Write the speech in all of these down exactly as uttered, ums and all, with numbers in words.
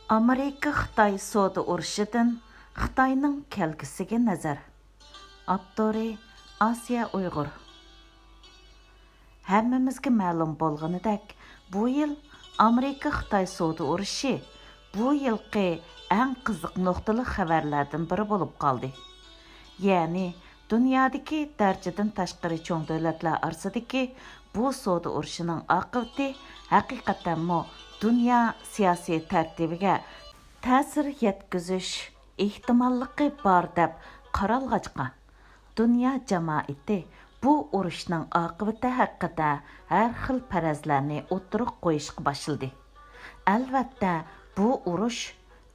ئامېرىكا-خىتاي سودا ئۇرۇشىدىن خىتاينىڭ كەلگۈسىگە نەزەر. ئاپتورى: ئاسىيا ئۇيغۇر. ھەممىمىزگە مەلۇم بولغىنىدەك، بۇ يىل ئامېرىكا-خىتاي سودا ئۇرۇشى بۇ يىلقى ئەڭ قىزىق نۇقتىلىق خەۋەرلەردىن بىرى بولۇپ قالدى. يەنى، دۇنيادىكى دەرىجىدىن تاشقىرى چوڭ دۆلەتلەر ئارىسىدىكى بۇ سودا ئۇرۇشىنىڭ ئاقىۋىتى ھەقىقەتەنمۇ دۇنيا سىياسىي تەرتىپىگە تەسىر يەتكۈزۈش ئېھتىماللىقى بار دەپ قارالغاچقا، دۇنيا جامائىتى بۇ ئۇرۇشنىڭ ئاقىۋىتى ھەققىدە ھەر خىل پەرەزلەرنى ئوتتۇرىغا قويۇشقا باشلىدى. ئەلۋەتتە، بۇ ئۇرۇش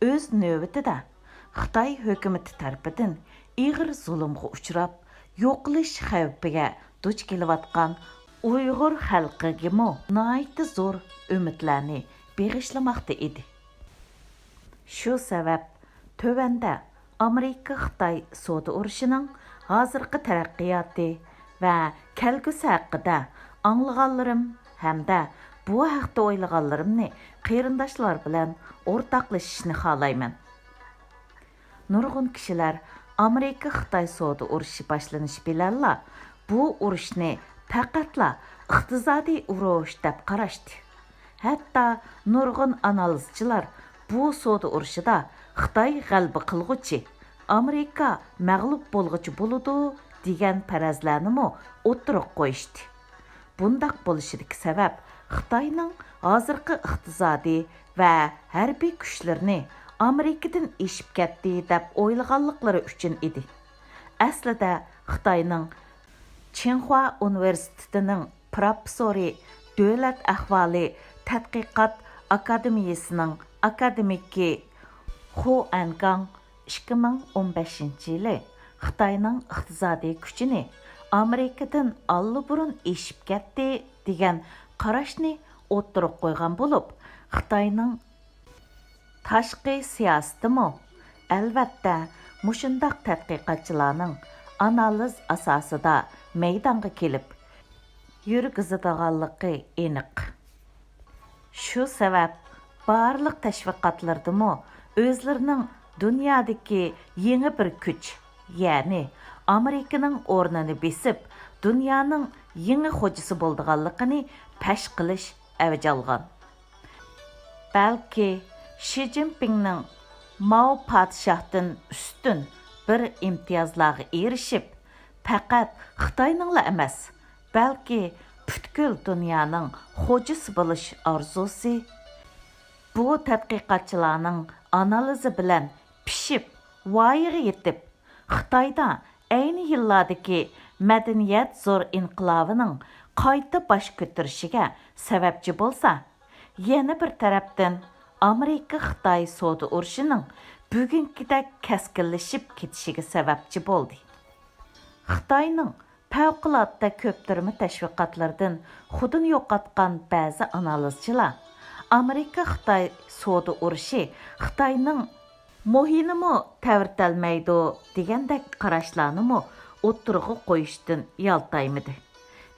ئۆز نۆۋىتىدە خىتاي ھۆكۈمىتى تەرىپىدىن ئېغىر زۇلۇمغا ئۇچراپ، يوقىلىش خەۋپىگە دۇچ كېلىۋاتقان ئۇيغۇر خەلقىگىمۇ ناھايىتى زور ئۈمىدلەرنى بېغىشلىماقتا ئىدى. شۇ سەۋەب، تۆۋەندە ئامېرىكا-خىتاي سودا ئۇرۇشىنىڭ ھازىرقى تەرەققىياتى ۋە كەلگۈسى ھەققىدە ئاڭلىغانلىرىم ھەمدە بۇ ھەقتە ئويلىغانلىرىمنى قېرىنداشلار بىلەن ئورتاقلىشىشنى خالايمەن. نۇرغۇن كىشىلەر ئامېرىكا-خىتاي سودا ئۇرۇشى باشلىنىشى بىلەنلا بۇ ئۇرۇشنى پەقەتلا ئىقتىسادىي ئۇرۇش دەپ قاراشتى. ھەتتا نۇرغۇن ئانالىزچىلار بۇ سودا ئۇرۇشىدا خىتاي غەلىبە قىلغۇچى، ئامېرىكا مەغلۇپ بولغۇچى بولىدۇ، دېگەن پەرەزلەرنىمۇ ئوتتۇرىغا قويۇشتى. بۇنداق بولۇشىدىكى سەۋەب خىتاينىڭ ھازىرقى ئىقتىسادىي ۋە ھەربىي كۈچلىرىنى ئامېرىكىدىن ئېشىپ كەتتى دەپ ئويلىغانلىقلىرى ئۈچۈن ئىدى. ئەسلىدە خىتاينىڭ چىڭخۇا ئۇنىۋېرسىتېتىنىڭ پروفېسسورى، دۆلەت ئەھۋالى تەتقىقات ئاكادېمىيىسىنىڭ ئاكادېمىكى خۇ ئەنگاڭ ئىككى مىڭ ئون بەشىنچى يىلى خىتاينىڭ ئىقتىسادىي كۈچىنى ئامېرىكىدىن ئاللىبۇرۇن ئېشىپ كەتتى دېگەن قاراشنى ئوتتۇرىغا قويغان بولۇپ، خىتاينىڭ تاشقى سىياسىتىمۇ، ئەلۋەتتە، مۇشۇنداق تەتقىقاتچىلارنىڭ ئانالىز ئاساسىدا مەيدانغا كېلىپ يۈرگۈزىدىغانلىقى ئېنىق. شۇ سەۋەب، بارلىق تەشۋىقاتلىرىدىمۇ ئۆزلىرىنىڭ دۇنيادىكى يېڭى بىر كۈچ، يەنى ئامېرىكىنىڭ ئورنىنى بېسىپ، دۇنيانىڭ يېڭى خوجىسى بولىدىغانلىقىنى پەش قىلىش ئەۋج ئالغان. بەلكى شى جىنپىڭنىڭ ماۋ پادىشاھتىن ئۈستۈن بىر ئىمتىيازلارغا ئېرىشىپ، پەقەت خىتاينىڭلا ئەمەس، بەلكى پۈتكۈل دۇنيانىڭ خوجىسى بولۇش ئارزۇسى بۇ تەتقىقاتچىلارنىڭ ئانالىزى بىلەن پىشىپ، ۋايىغا يېتىپ، خىتايدا ئەينى يىللاردىكى مەدەنىيەت زور ئىنقىلابىنىڭ قايتا باش كۆتۈرۈشىگە سەۋەبچى بولسا، يەنە بىر تەرەپتىن، ئامېرىكا-خىتاي سودا ئۇرۇشىنىڭ بۈگۈنكىدەك كەسكىنلىشىپ كېتىشىگە سەۋەبچى بولدى. خىتاينىڭ پەۋقۇلئاددە كۆپتۈرمە تەشۋىقاتلىرىدىن خۇدىنى يوقاتقان بەزى ئانالىزچىلار، ئامېرىكا-خىتاي سودا ئۇرۇشى خىتاينىڭ موھىنىمۇ تەۋرىتەلمەيدۇ دېگەندەك قاراشلارنىمۇ ئوتتۇرىغا قويۇشتىن يالتايمىدى.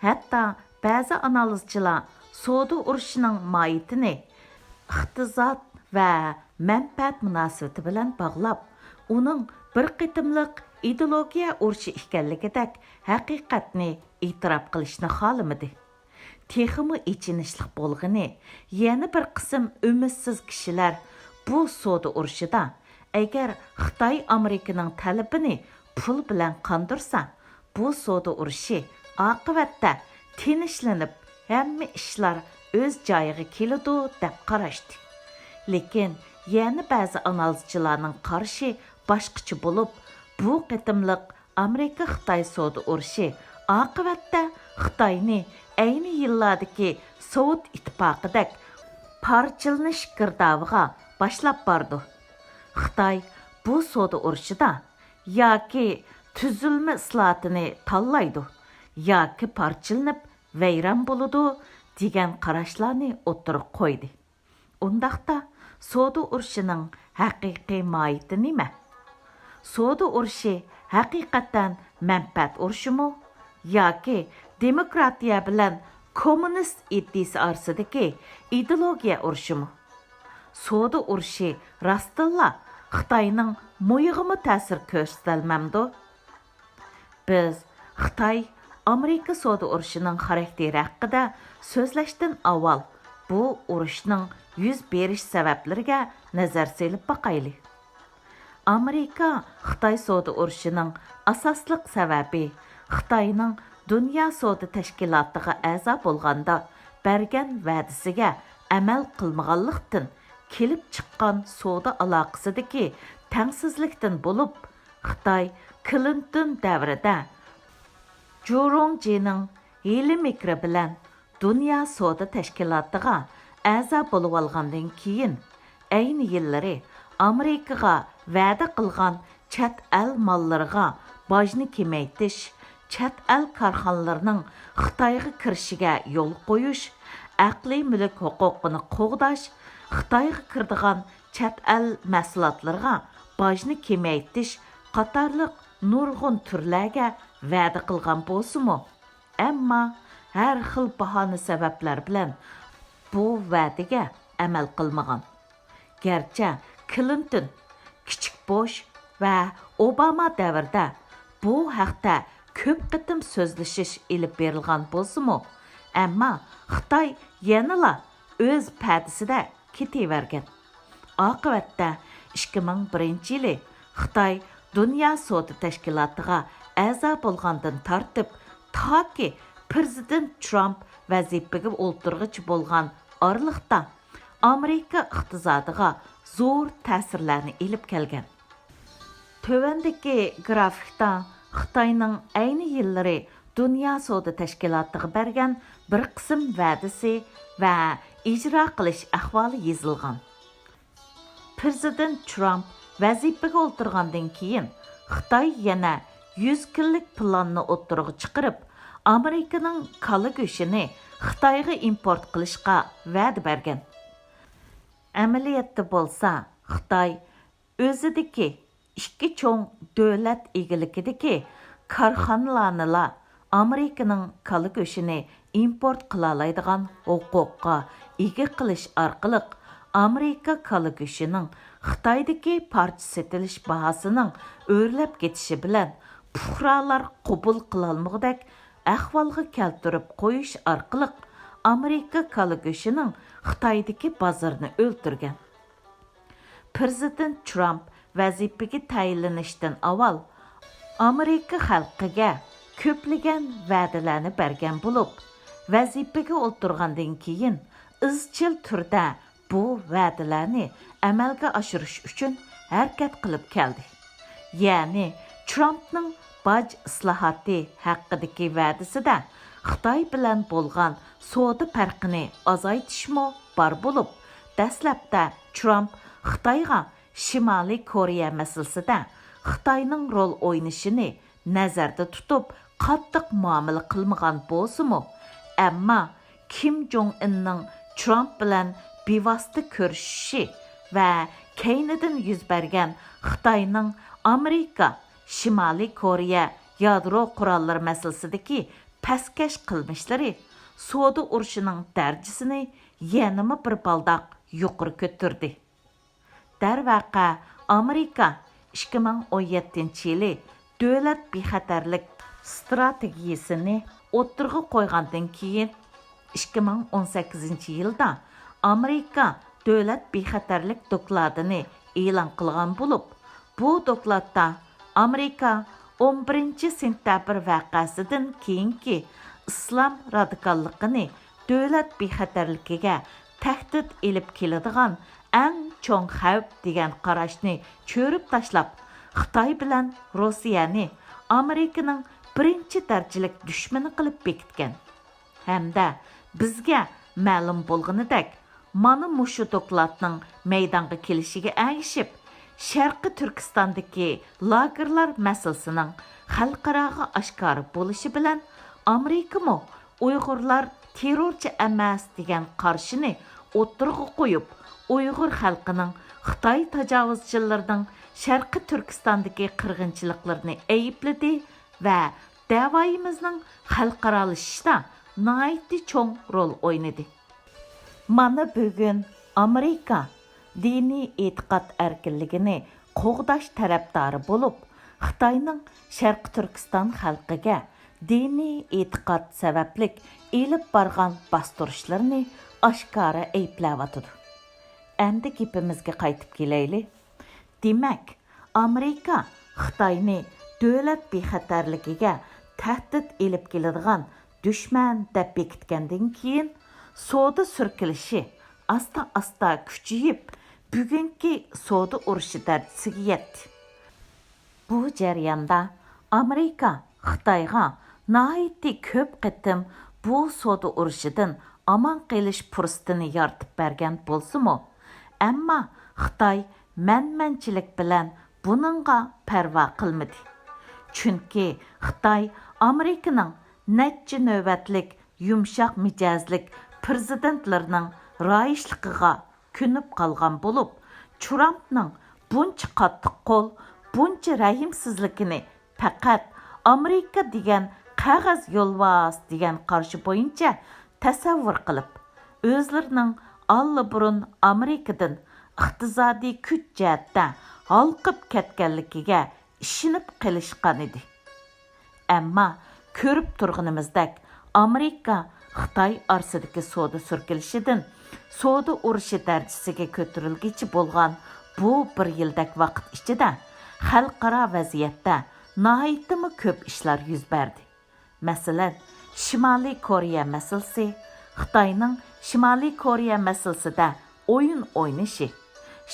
ھەتتا بەزى ئانالىزچىلار سودا ئۇرۇشىنىڭ ماھىيىتىنى ئىقتىساد ۋە مەنپەئەت مۇناسىۋىتى بىلەن باغلاپ، ئۇنىڭ بىر قېتىملىق ئىدېئولوگىيە ئۇرۇشى ئىكەنلىكىدەك ھەقىقەتنى ئېتىراپ قىلىشنى خالىمىدى. تېخىمۇ ئېچىنىشلىق بولغىنى، يەنە بىر قىسىم ئۈمىدسىز كىشىلەر بۇ سودا ئۇرۇشىدا، ئەگەر خىتاي ئامېرىكىنىڭ تەلىپىنى پۇل بىلەن قاندۇرسا، بۇ سودا ئۇرۇشى ئاقىۋەتتە تىنچلىنىپ، ھەممە ئىشلار ئۆز جايىغا كېلىدۇ، دەپ قاراشتى. لېكىن يەنە بەزى ئانالىزچىلارنىڭ قارىشى باشقىچە بولۇپ، بۇ قېتىملىق ئامېرىكا-خىتاي سودا ئۇرۇشى ئاقىۋەتتە خىتاينى ئەينى يىللاردىكى سوۋېت ئىتتىپاقىدەك پارچىلىنىش گىردابىغا باشلاپ بارىدۇ. خىتاي بۇ سودا ئۇرۇشىدا ياكى تۈزۈلمە ئىسلاھاتىنى تاللايدۇ، ياكى پارچىلىنىپ ۋەيران بولىدۇ، دېگەن قاراشلارنى ئوتتۇرىغا قويدى. ئۇنداقتا، سودا ئۇرۇشىنىڭ ھەقىقىي ماھىيىتى نېمە؟ سودا ئۇرۇشى ھەقىقەتەن مەنپەئەت ئۇرۇشىمۇ ياكى دېموكراتىيە بىلەن كوممۇنىست ئىدىيىسى ئارىسىدىكى ئىدېئولوگىيە ئۇرۇشىمۇ؟ سودا ئۇرۇشى راستتىنلا خىتاينىڭ مۇيىغىمۇ تەسىر كۆرسىتەلمەمدۇ؟ بىز خىتاي ئامېرىكا سودا ئۇرۇشىنىڭ خاراكتېرى ھەققىدە سۆزلەشتىن ئاۋۋال بۇ ئۇرۇشنىڭ يۈز بېرىش سەۋەبلىرىگە نەزەر سېلىپ باقايلى. ئامېرىكا خىتاي سودا ئۇرۇشىنىڭ ئاساسلىق سەۋەبى خىتاينىڭ دۇنيا سودا تەشكىلاتىغا ئەزا بولغاندا بەرگەن ۋەدىسىگە ئەمەل قىلمىغانلىقتىن كېلىپ چىققان سودا ئالاقىسىدىكى تەڭسىزلىكتىن بولۇپ، خىتاي كلىنتون دەۋرىدە جۇرۇڭجىنىڭ ھىيلە-مىكرى بىلەن دۇنيا سودا تەشكىلاتىغا ئەزا بولۇۋالغاندىن كېيىن، ئەينى يىللىرى ئامېرىكىغا ۋەدە قىلغان چەت ئەل ماللىرىغا باجنى كېمەيتىش، چەت ئەل كارخانىلىرىنىڭ خىتايغا كىرىشىگە يول قويۇش، ئەقلىي مۈلۈك ھوقۇقىنى قوغداش، خىتايغا كىرىدىغان چەت ئەل مەھسۇلاتلىرىغا باجنى كېمەيتىش قاتارلىق نۇرغۇن تۈرلەرگە ۋەدە قىلغان بولسىمۇ، ئەمما ھەر خىل باھانە سەۋەبلەر بىلەن بۇ ۋەدىگە ئەمەل قىلمىغان. گەرچە كلىنتون، كىچىك بۇش ۋە ئوباما دەۋرىدە بۇ ھەقتە كۆپ قېتىم سۆزلىشىش ئېلىپ بېرىلغان بولسىمۇ، ئەمما خىتاي يەنىلا ئۆز پەدىسىدە كېتىۋەرگەن. ئاقىۋەتتە ئىككى مىڭ بىرىنچى يىلى خىتاي دۇنيا سودا تەشكىلاتىغا ئەزا بولغاندىن تارتىپ، تاكى پىرېزىدېنت ترامپ ۋەزىپىگە ئولتۇرغىچە بولغان ئارىلىقتا ئامېرىكا ئىقتىسادىغا زور تەسىرلەرنى ئېلىپ كەلگەن. تۆۋەندىكى گرافىكتا خىتاينىڭ ئەينى يىللىرى دۇنيا سودا تەشكىلاتىغا بەرگەن بىر قىسىم ۋەدىسى ۋە ئىجرا قىلىش ئەھۋالى يېزىلغان. پىرېزىدېنت ترامپ ۋەزىپىگە ئولتۇرغاندىن كېيىن، خىتاي يەنە يۈز كۈنلۈك پىلاننى ئوتتۇرىغا چىقىرىپ، ئامېرىكىنىڭ كالا گۆشىنى خىتايغا ئىمپورت قىلىشقا ۋەدە بەرگەن. ئەمەلىيەتتە بولسا، خىتاي ئۆزىدىكى ئىككى چوڭ دۆلەت ئىگىلىكىدىكى كارخانىلارنىلا ئامېرىكىنىڭ كالا گۆشىنى ئىمپورت قىلالايدىغان ھوقۇققا ئىگە قىلىش ئارقىلىق، ئامېرىكا كالا گۆشىنىڭ خىتايدىكى پارچە سېتىلىش باھاسىنىڭ ئۆرلەپ كېتىشى بىلەن پۇقرالار قوبۇل قىلالمىغۇدەك ئەھۋالغا كەلتۈرۈپ قويۇش ئارقىلىق، ئامېرىكا كالا گۆشىنىڭ خىتايدىكى بازىرىنى ئۆلتۈرگەن. پىرېزىدېنت ترامپ ۋەزىپىگە تەيىنلىنىشتىن ئاۋۋال، ئامېرىكا خەلقىگە كۆپلىگەن ۋەدىلەرنى بەرگەن بولۇپ، ۋەزىپىگە ئولتۇرغاندىن كېيىن، ئىزچىل تۈردە بۇ ۋەدىلەرنى ئەمەلگە ئاشۇرۇش ئۈچۈن ھەرىكەت قىلىپ كەلدى. يەنى، ترامپنىڭ باج ئىسلاھاتى ھەققىدىكى ۋەدىسىدە خىتاي بىلەن بولغان سودا پەرقىنى ئازايتىشمۇ بار بولۇپ، دەسلەپتە ترامپ خىتايغا شىمالىي كورېيە مەسىلىسىدە خىتاينىڭ رول ئوينىشىنى نەزەردە تۇتۇپ، قاتتىق مۇئامىلە قىلمىغان بولسىمۇ، ئەمما كىم جوڭ ئىننىڭ ترامپ بىلەن بىۋاسىتە كۆرۈشۈشى ۋە كەينىدىن يۈز بەرگەن خىتاينىڭ ئامېرىكا، شىمالىي كورېيە يادرو قوراللىرى مەسىلىسىدىكى پەسكەش قىلمىشلىرى سودا ئۇرۇشىنىڭ دەرىجىسىنى يەنىمۇ بىر بالداق يۇقىرى كۆتۈردى. دەرۋەقە، ئامېرىكا ئىككى مىڭ ئون يەتتىنچى يىلى دۆلەت بىخەتەرلىك ستراتېگىيىسىنى ئوتتۇرىغا قويغاندىن كېيىن، ئىككى مىڭ ئون سەككىزىنچى يىلدا ئامېرىكا دۆلەت بىخەتەرلىك دوكلاتىنى ئېلان قىلغان بولۇپ، بۇ دوكلاتتا ئامېرىكا ئون بىرىنچى سېنتەبىر ۋەقەسىدىن كېيىنكى ئىسلام رادىكاللىقىنى دۆلەت بىخەتەرلىكىگە تەھدىت ئېلىپ كېلىدىغان ئەڭ چوڭ خەۋپ دېگەن قاراشنى چۆرۈپ تاشلاپ، خىتاي بىلەن روسىيەنى ئامېرىكىنىڭ بىرىنچى دەرىجىلىك دۈشمىنى قىلىپ بېكىتكەن. ھەمدە بىزگە مەلۇم بولغىنىدەك، مانا مۇشۇ دوكلاتنىڭ مەيدانغا كېلىشىگە ئەگىشىپ، شەرقىي تۈركىستاندىكى لاگېرلار مەسىلىسىنىڭ خەلقئاراغا ئاشكارا بولۇشى بىلەن، ئامېرىكىمۇ ئۇيغۇرلار تېررورچى ئەمەس دېگەن قارىشىنى ئوتتۇرىغا قويۇپ، ئۇيغۇر خەلقىنىڭ خىتاي تاجاۋۇزچىلىرىنىڭ شەرقىي تۈركىستاندىكى قىرغىنچىلىقلىرىنى ئەيىبلىدى ۋە دەۋايىمىزنىڭ خەلقئارالىشىشتا ناھايىتى چوڭ رول ئوينىدى. مانا بۈگۈن ئامېرىكا دىنىي ئېتىقاد ئەركىنلىكىنى قوغداش تەرەپدارى بولۇپ، خىتاينىڭ شەرقىي تۈركىستان خەلقىگە دىنىي ئېتىقاد سەۋەبلىك ئېلىپ بارغان باستۇرۇشلىرىنى ئاشكارا ئەيىبلەۋاتىدۇ. ئەمدى گېپىمىزگە قايتىپ كېلەيلى. دېمەك، ئامېرىكا خىتاينى دۆلەت بىخەتەرلىكىگە تەھدىت ئېلىپ كېلىدىغان دۈشمەن دەپ بېكىتكەندىن كېيىن، سودا سۈركىلىشى ئاستا-ئاستا كۈچىيىپ، بۈگۈنكى سودا ئۇرۇشى دەرىجىسىگە يەتتى. بۇ جەرياندا ئامېرىكا خىتايغا ناھايىتى كۆپ قېتىم بۇ سودا ئۇرۇشىدىن ئامان قېلىش پۇرسىتىنى يارىتىپ بەرگەن بولسىمۇ، ئەمما خىتاي مەنمەنچىلىك بىلەن بۇنىڭغا پەرۋا قىلمىدى. چۈنكى خىتاي ئامېرىكىنىڭ نەچچە نۆۋەتلىك يۇمشاق مىجەزلىك پىرېزىدېنتلىرىنىڭ رايىشلىقىغا كۆنۈپ قالغان بولۇپ، ترامپنىڭ بۇنچە قاتتىق قول، بۇنچە رەھىمسىزلىكىنى پەقەت ئامېرىكا دېگەن قەغەز يولۋاس دېگەن قارىشى بويىچە تەسەۋۋۇر قىلىپ، ئۆزلىرىنىڭ ئاللىبۇرۇن ئامېرىكىدىن ئىقتىسادىي كۈچ جەھەتتە ھالقىپ كەتكەنلىكىگە ئىشىنىپ قېلىشقانىدى. ئەمما كۆرۈپ تۇرغىنىمىزدەك، ئامېرىكا خىتاي ئارىسىدىكى سودا سۈركىلىشىدىن سودا ئۇرۇشى دەرىجىسىگە كۆتۈرۈلگۈچە بولغان بۇ بىر يىلدەك ۋاقىت ئىچىدە خەلقئارا ۋەزىيەتتە ناھايىتىمۇ كۆپ ئىشلار يۈز بەردى. مەسىلەن، شىمالىي كورېيە مەسىلىسى، خىتاينىڭ شىمالىي كورېيە مەسىلىسىدە ئويۇن ئوينىشى،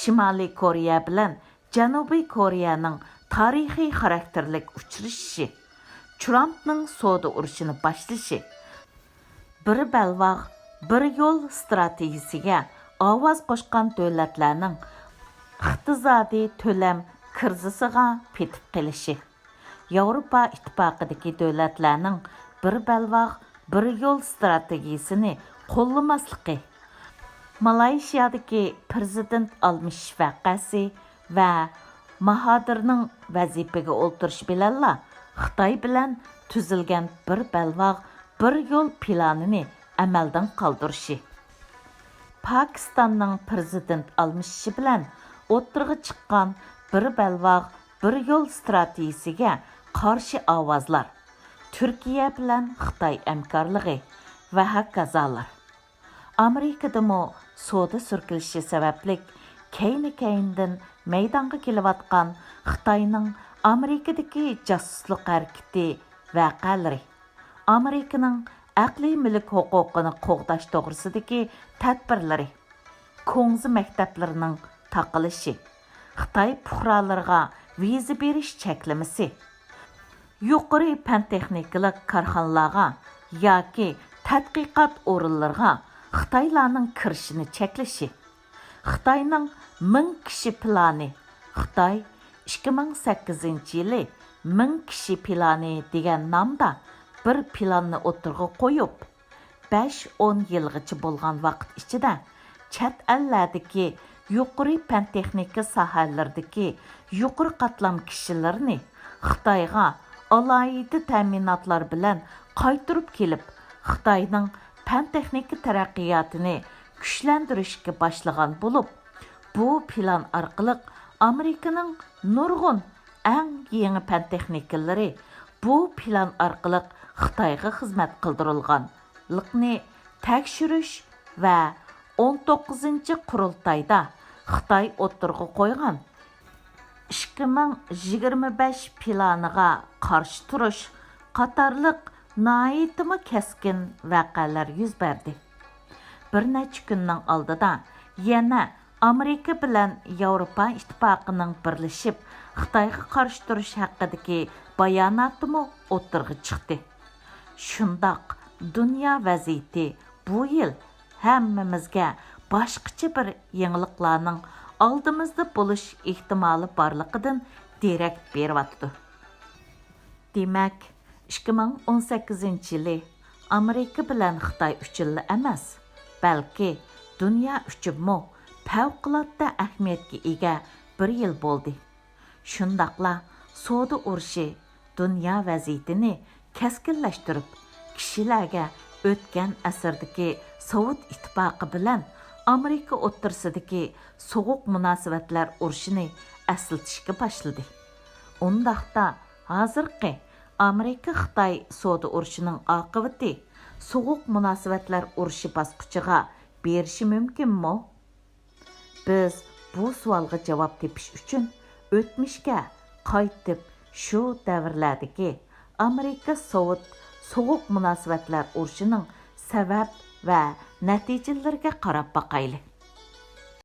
شىمالىي كورېيە بىلەن جەنۇبىي كورېيەنىڭ تارىخىي خاراكتېرلىك ئۇچرىشىشى، ترامپنىڭ سودا ئۇرۇشىنى باشلىشى، بىر بەلباغ، بىر يول ئىستراتېگىيىسىگە ئاۋاز قوشقان دۆلەتلەرنىڭ ئىقتىسادىي تۆلەم كىرىزىسىغا پېتىپ قېلىشى، ياۋروپا ئىتتىپاقىدىكى دۆلەتلەرنىڭ بىر بەلباغ، بىر يول ئىستراتېگىيىسىنى قوللىماسلىقى، مالايشىيادىكى پىرېزىدېنت ئالمىشىش ۋەقەسى ۋە ماھادىرنىڭ ۋەزىپىگە ئولتۇرۇشى بىلەنلا خىتاي بىلەن تۈزۈلگەن بىر بەلباغ، بىر يول پىلانىنى ئەمەلدىن قالدۇرۇشى، پاكىستاننىڭ پىرېزىدېنت ئالمىشىشى بىلەن ئوتتۇرىغا چىققان بىر بەلباغ، بىر يول ئىستراتېگىيىسىگە قارشى ئاۋازلار، تۈركىيە بىلەن خىتاي ھەمكارلىقى ۋە ھاكازالار. ئامېرىكىدىمۇ سودا سۈركىلىشى سەۋەبلىك كەينى-كەينىدىن مەيدانغا كېلىۋاتقان خىتاينىڭ ئامېرىكىدىكى جاسۇسلۇق ھەرىكىتى ۋەقەلىرى، ئامېرىكىنىڭ ئەقلىي مۈلۈك ھوقۇقىنى قوغداش توغرىسىدىكى تەدبىرلىرى، كۇڭزى مەكتەپلىرىنىڭ تاقىلىشى، خىتاي پۇقرالىرىغا ۋىزا بېرىش چەكلىمىسى، يۇقىرى پەن-تېخنىكىلىق كارخانىلارغا ياكى تەتقىقات ئورۇنلىرىغا خىتايلارنىڭ كىرىشىنى چەكلىشى، خىتاينىڭ مىڭ كىشى پىلانى، خىتاي ئىككى مىڭ سەككىزىنچى يىلى مىڭ كىشى پىلانى دېگەن نامدا بىر پىلاننى ئوتتۇرىغا قويۇپ، بەش-ئون يىلغىچە بولغان ۋاقىت ئىچىدە چەت ئەللەردىكى يۇقىرى پەن-تېخنىكا ساھەلىرىدىكى يۇقىرى قاتلام كىشىلىرىنى خىتايغا ئالاھىدە تەمىناتلار بىلەن قايتۇرۇپ كېلىپ، خىتاينىڭ پەن-تېخنىكا تەرەققىياتىنى كۈچلەندۈرۈشكە باشلىغان بولۇپ، بۇ پىلان ئارقىلىق ئامېرىكىنىڭ نۇرغۇن ئەڭ يېڭى پەن-تېخنىكىلىرى بۇ پىلان ئارقىلىق خىتايغا خىزمەت قىلدۇرۇلغانلىقىنى تەكشۈرۈش ۋە ئون توققۇزىنچى قۇرۇلتايدا خىتاي ئوتتۇرىغا قويغان ئىككى مىڭ يىگىرمە بەش پىلانىغا قارشى تۇرۇش قاتارلىق ناھايىتىمۇ كەسكىن ۋەقەلەر يۈز بەردى. بىر نەچچە كۈننىڭ ئالدىدا يەنە ئامېرىكا بىلەن ياۋروپا ئىتتىپاقىنىڭ بىرلىشىپ خىتايغا قارشى تۇرۇش ھەققىدىكى باياناتىمۇ ئوتتۇرىغا چىقتى. شۇنداق، دۇنيا ۋەزىيىتى بۇ يىل ھەممىمىزگە باشقىچە بىر يېڭىلىقلارنىڭ ئالدىمىزدا بولۇش ئېھتىمالى بارلىقىدىن دېرەك بېرىۋاتىدۇ. دېمەك، ئىككى مىڭ ئون سەككىزىنچى يىلى ئامېرىكا بىلەن خىتاي ئۈچۈنلا ئەمەس، بەلكى دۇنيا ئۈچۈنمۇ پەۋقۇلئاددە ئەھمىيەتكە ئىگە بىر يىل بولدى. شۇنداقلا سودا ئۇرۇشى دۇنيا ۋەزىيىتىنى كەسكىنلەشتۈرۈپ، كىشىلەرگە ئۆتكەن ئەسىردىكى سوۋېت ئىتتىپاقى بىلەن ئامېرىكا ئوتتۇرىسىدىكى سوغۇق مۇناسىۋەتلەر ئۇرۇشىنى ئەسلىتىشكە باشلىدى. ئۇنداقتا، ھازىرقى ئامېرىكا-خىتاي سودا ئۇرۇشىنىڭ ئاقىۋىتى سوغۇق مۇناسىۋەتلەر ئۇرۇشى باسقۇچىغا بېرىشى مۇمكىنمۇ؟ بىز بۇ سوئالغا جاۋاب تېپىش ئۈچۈن ئۆتمۈشكە قايتىپ، شۇ دەۋرلەردىكى ئامېرىكا-سوۋېت سوغۇق مۇناسىۋەتلەر ئۇرۇشىنىڭ سەۋەب ۋە نەتىجىلىرىگە قاراپ باقايلى.